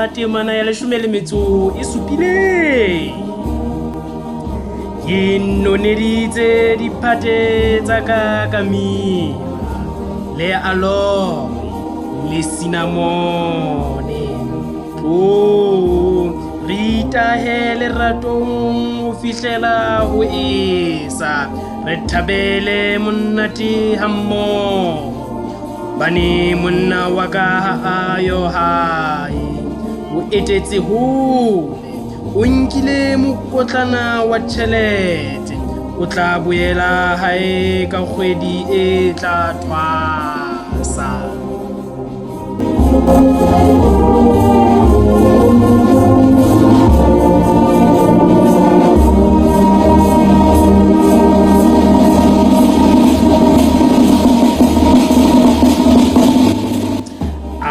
temana ya 17. Ke noneditse diphate tsa ka ka mira le aloe le sinamone. Tloo re itahe leratong ho fihlela ho esa, re thabele monate hammoho. Hobane monna wa ka ha a yo hae, o etetse hole, o nkile mokotlana wa tjhelete, o tla boela hae ka kgwedi e tla thwasa.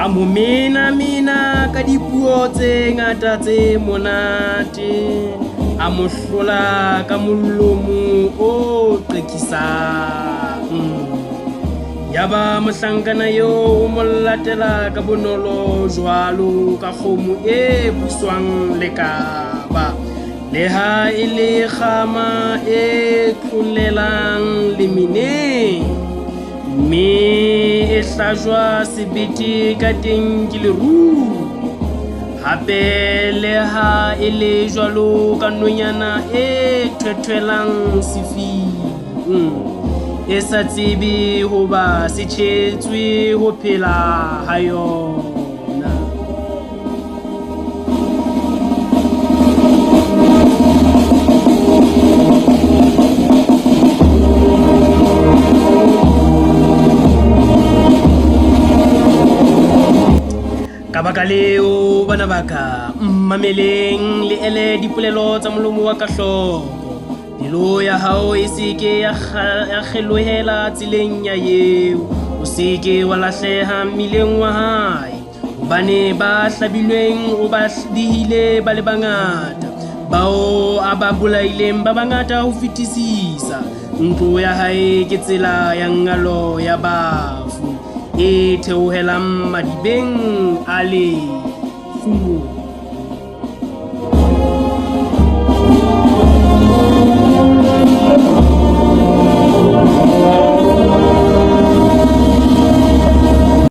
A mo menamena ka dipuo tse ngata tse monate, a mo hlola ka molomo o qekisang. Yaba mohlankana eo o mo latela ka bonolo jwalo ka kgomo e buswang lekaba, leha e le kgama e tlolelang lemeneng, mme e hlajwa sebete ka teng ke lerumo. Hape leha e le jwalo ka nonyana e thwethwelang sefing, e sa tsebe hoba se tjhetswe ho phela ha yona. Ka baka leo, bana ba ka, mmameleng le ele dipolelo tsa molomo wa ka hloko. Pelo ya hao e se ke ya kgelohela tseleng ya eo, o se ke wa lahleha mmileng wa hae. Hobane ba hlabilweng o ba dihile ba le bangata, bao a ba bolaileng ba bangata ho fetisisa. Ntlo ya hae ke tsela ya ngalo ya bafu, e theohelang madibeng a lefu.